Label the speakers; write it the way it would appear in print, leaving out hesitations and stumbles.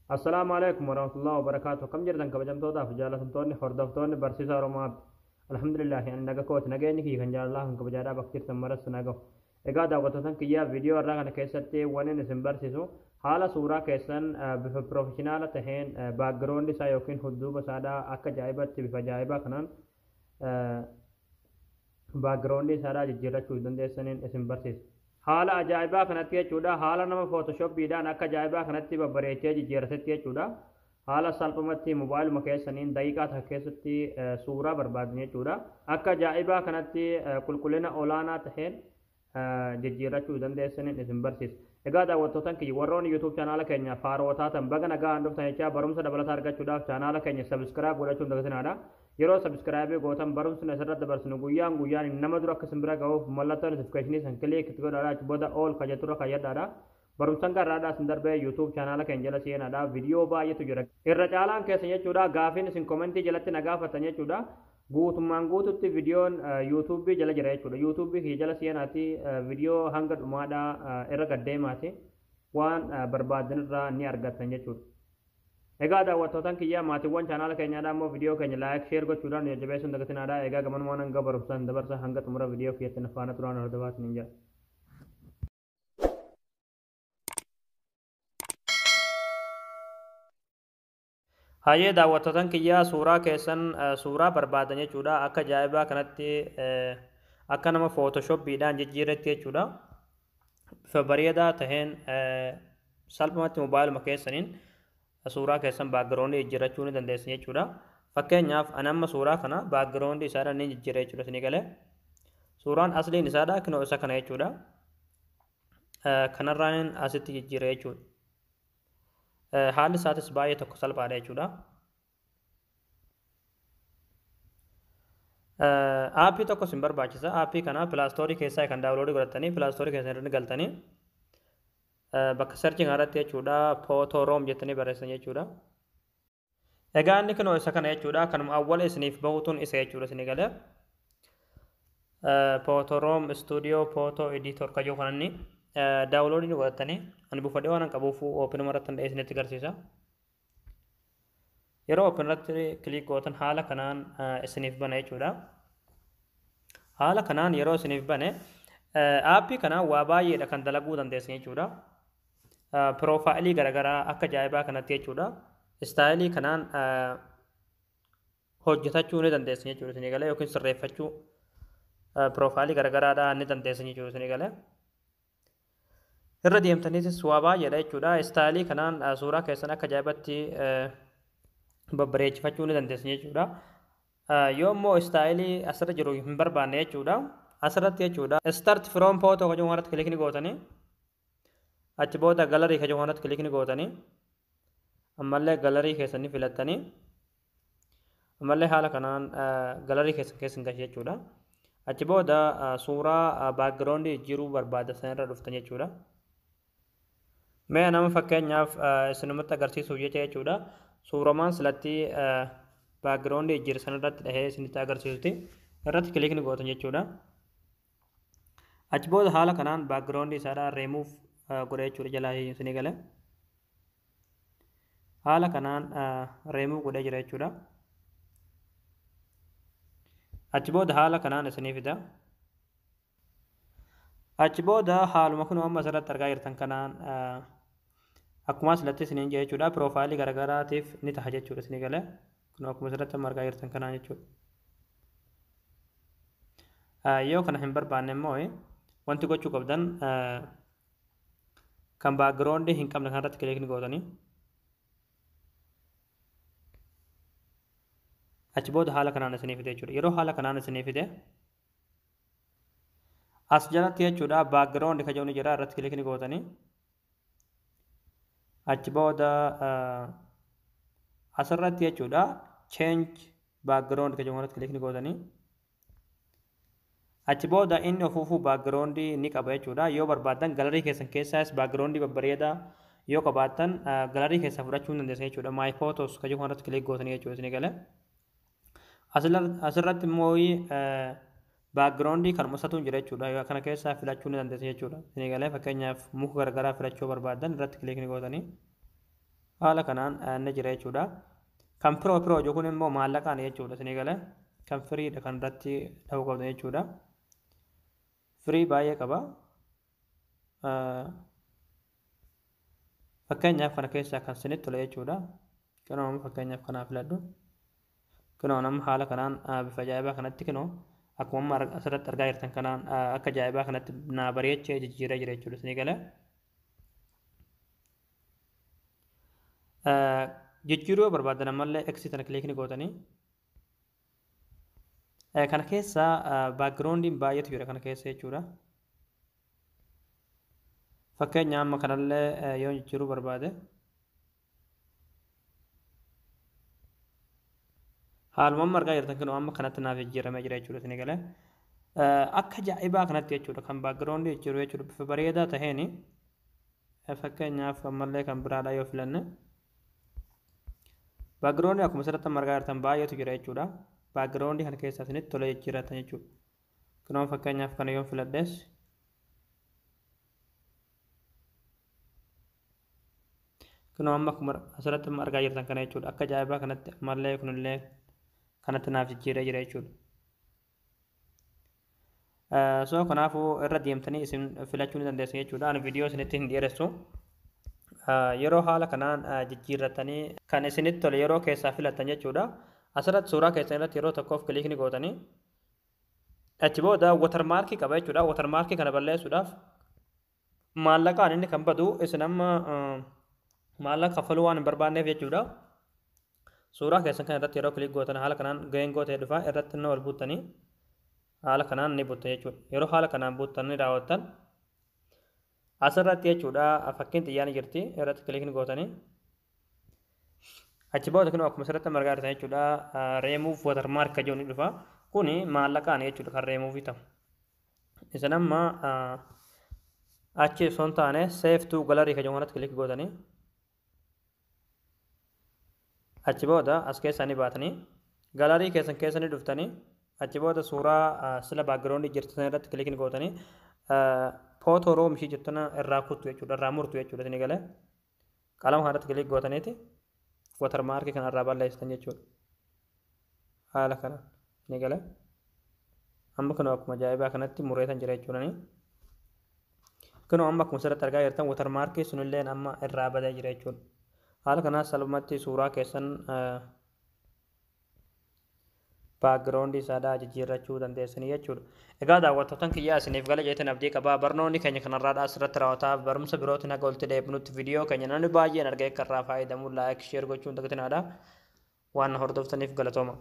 Speaker 1: Assalaamu alaikum warahmatullahi wabarakaatu. Akkam jirtan kabajamtootaaf jaalatamtoonni hordoftoonni barsiisaa Oromoo Abdi. Alhamdulillahi ani naga kooti, nageenyi kiyya kan jaalalaa kan kabajaadhaa bakka jirtan maras nagahu. Egaa daawwattootan kiyyaa, viidiyoo irraa kana keessatti wanni isin barsiisu haala suuraa keessan bifa professional taheen background isaa yookiin hudduuba isaadhaa akka ajaa'ibatti bifa ajaa'ibaa kanaan background isaadhaa jijjiirrachuu dandeessaniin isin barsiisa. Haala ajaa'ibaa kanatti jechuudha, haala nama Photoshoppiidhaan akka ajaa'ibaa kanatti babbareechee jijjiirratetti jechuudha. Haala salphumatti mobaayiluma keessaniin daqiiqaa takka keessatti suuraa barbaadan jechuudha. Akka ajaa'ibaa kanatti qulqullina olaanaa taheen jijjiirrachuu dandeessaniin isin barsiisa. Egaa daawwattootan kiyya, warroonni YouTube chaanaala keenya faaroo taatan, baga nagaan dhuftan jechaa, barumsa dabalataa argachuudhaaf chaanaala keenya subscribe godhachuun dagatinaadha. Yeroo subscribe gootan barumsi nu asirratti dabarsinu guyyaan guyyaan nama dura akka isin bira ga'uuf mallattoo notification san click itti godhaadha. Achi booda all kajetturra kayyadhaadha. Barumsan garraadhaa isin darbee YouTube chaanaala keenya jala seenaadha. Viidiyoo baay'eetu jira. Irra caalaan keessan jechuudha gaafiin isin komentii jalatti na gaafatan jechuudha. Guutummaan guututti viidiyoon YouTube jala jira jechuudha. YouTube kiyya jala seenaati viidiyoo hanga dhumaadhaa irra gaddeemaati waan barbaadanirraa ni argattan jechuudha. Egaa daawwattootan kiyya, maatiiwwan chaanaala keenyaadhaa immoo viidiyoo keenya like, share gochuudhaan nu jajjabeessuun dagatinaadha. Egaa gamanumaan hanga barumsaan dabarsa, hanga xumura viidiyoo kiyyatti na faana turaan hordofaa isiniin jedha. Hayyee daawwattootan kiyyaa, suuraa keessan suuraa barbaadan jechuudha akka ajaa'ibaa kanatti akka nama Photoshoppiidhaan jijjiirretti jechuudha. Bifa bareedaa taheen salphumatti mobaayiluma keessaniin suuraa keessan background jijjiirrachuu ni dandeessan jechuudha. Fakkeenyaaf ani amma suuraa kana background isaadhaan ni jijjiira jechuudha isinii galee. Suuraan asliin isaadha kinoo isa kana jechuudha. Kanarraan asitti jijjiira jechuudha. Haalli isaatis baay'ee tokko salphaadha jechuudha. Aappii tokko isin barbaachisa. Aappii kana Play Store keessaa kan download godhatanii Play Store keessan irra galtanii bakka search irratti jechuudha Photoroom jettanii barreessan jechuudha. Egaa inni kunoo isa kana jechuudha. Kanuma awwala isiniif bahutuun isa jechuudha isinii galee. Photoroom Studio Photo Editor kajoo kan inni download ni godhatanii, ani buufadhee waan qabuuf open irratti dha'ee isinitti agarsiisa. Yeroo open irratti click gootan haala kanaan isiniif bana jechuudha. Haala kanaan yeroo isiniif bane aappii kanaan waa baay'eedha kan dalaguu dandeessan jechuudha. Piroofaayilii garaagaraa akka ajaa'ibaa kanatti jechuudha. Istaayilii kanaan hojjetachuu ni dandeessan jechuudha isinii galee, yookiin sirreeffachuu piroofaayilii garaagaraadhaa ni dandeessan jechuudha isinii galee. Irra deemtaniitis waa baay'eedha jechuudha. Istaayilii kanaan suuraa keessan akka ajaa'ibatti babbareechifachuu ni dandeessan jechuudha. Yoo immoo istaayilii asirra jiru hin barbaanne jechuudha. Asirratti jechuudha. Start from photo kan jedhamu irratti click ni gootanii. Achi booda gallery kan jedhamu irratti click ni gootanii. Ammallee gallery keessan ni filattanii. Ammallee haala kanaan gallery keessan keessa hin galche jechuudha. Achi booda suuraa background jijjiiruu barbaada sanarra dhuftan jechuudha. Mee nama fakkeenyaaf isinumatti agarsiisuuf jecha jechuudha. Suuramaan silatti background jijjiirre sanarratti dhahee isinitti agarsiisuti. Irratti click ni gootan jechuudha. Achi booda haala kanaan background isaadhaa reemuuf godha jechuudha jalaa isinii gale. Haala kanaan reemuuf godhee jira jechuudha. Achi booda haala kanaan isinii fida. Achi booda haaluma kun amma asirratti argaa jirtan kanaan akkuma asirratti isiniin jedhe jechuudha. Piroofaayilii garaagaraatiif ni ta'a jechuudha isinii galee. Kun akkuma asirratti amma argaa jirtan kanaan jechuudha. Yoo kana hin barbaanne immoo wanti gochuu qabdan kan background hin qabne kanarratti click ni gootanii. Achi booda haala kanaan isinii fide jechuudha. Yeroo haala kanaan isinii fide as jalatti jechuudha background kan jedhu ni jira, irratti click ni gootanii. Achi booda asirratti jechuudha change background kan jedhu irratti click ni gootanii. Achi booda inni ofuufuu background ni qaba jechuudha. Yoo barbaaddan gallery keessan keessaas background babbareedaa yoo qabaattan gallery keessaa fudhachuu ni dandeessan jechuudha. My photos kan jedhu irratti click gootanii jechuudha isinii galee. Asirratti immoo background kanuma isatu jira jechuudha. Kana keessaa filachuu ni dandeessan jechuudha. Isinii galee, fakkeenyaaf muka garagaraa filachuu barbaadan irratti click ni gootanii. Haala kanaan ni jira jechuudha. Kan pro pro jiru kun immoo maallaqaan jechuudha isinii galee. Kan free dha kan irratti dhahuu qabdan jechuudha. Free baay'ee qaba. Fakkeenyaaf kana keessaa kan isinitti tole jechuudha. Kunoo amma fakkeenyaaf kanaa filadhu. Kunoo nama haala kanaan bifa ajaa'ibaa kanatti kunoo akkuma amma asirratti argaa jirtan kanaan akka ajaa'ibaa kanatti naa bareechee jijjiiree jira jechuudha isinii galee. Jijjiiruu yoo barbaadan ammallee X tana click ni gootanii. Kana keessa backgroundiin baay'eetu jira kana keessa jechuudha. Fakkeenya amma kanallee yoo jijjiiruu barbaade haaluma amma argaa jirtan kun amma kanatti naaf jijjiiramee jira jechuudha isinii galee. Akka ajaa'ibaa kanatti jechuudha kan backgroundii jijjiiru jechuudha bifa bareedaa taheen. Fakkeenyaaf ammallee kan biraadhaa yoo filanne backgroundii akkuma asirratti amma argaa jirtan baay'eetu jira jechuudha. Backgroundii kana keessaa isinitti tolee jijjiirratan jechuudha. Kunoo fakkeenyaaf kana yoo filadhes kunoo amma akkuma asirratti amma argaa jirtan kana jechuudha. Akka ajaa'ibaa kanatti ammallee kunillee kanatti naaf jijjiiree jira jechuudha. So kanaafuu irra deemtanii isin filachuu ni dandeessan jechuudha. Ani viidiyoo isinitti hin dheeressu. Yeroo haala kanaan jijjiirratanii kan isinitti tole yeroo keessaa filattan jechuudha. Asirratti suuraa keessan irratti yeroo tokkoof click ni gootanii achi booda watermarkii qaba jechuudha. Watermarkii kana balleessuudhaaf maallaqaan inni kan badu isin amma maallaqa kaffaluu waan hin barbaanneef jechuudha. Suuraa keessan kana irratti yeroo click gootan haala kanaan geengoo ta'e dhufa irratti inni ol buuttanii haala kanaan ni buttan jechuudha. Yeroo haala kanaan buttan ni raawwattan asirratti jechuudha fakkiin xiyyaa ni jirti irratti click ni gootanii achi booda kun akkuma asirratti argaa jirtan jechuudha reemuuf watermark kan jedhu ni dhufa. Kuni maallaqaan jechuudha kan reemuufii ta'u. Isin amma achi osoo hin taane save to gallery kan jedhu kanatti click gootanii achi booda as keessaa ni baatanii gallery keessan keessa ni dhuftanii achi booda suuraa sila backgroundii jirtu sana irratti click ni gootanii photo room ishii jirtu sana irraa kuttu jechuudha irraa murtu jechuudha isinii galee qalama kanarratti click gootaniiti watermarkii kana irraa balleessitan jechuudha. Haala kanaan isinii galee amma kun akkuma ajaa'ibaa kanatti mureetan jira jechuudha. Kunoo amma akkuma asirratti argaa jirtan watermarkii sunillee amma irraa badee jira jechuudha. Haala kanaan salphumatti suuraa keessan backgroundii isaadhaa jijjiirrachuu dandeessanii jechuudha. Egaa daawwattootan kiyyaa isiniif gala jeetan abdii qabaa. Barnoonni keenya kanarraadhaa asirratti raawwataa. Barumsa birootiin haga walitti deebinutti viidiyoo keenya namni baay'een argee akka irraa fayyadamu like share gochuun dagatinaa. Waan hordoftaniif galatooma.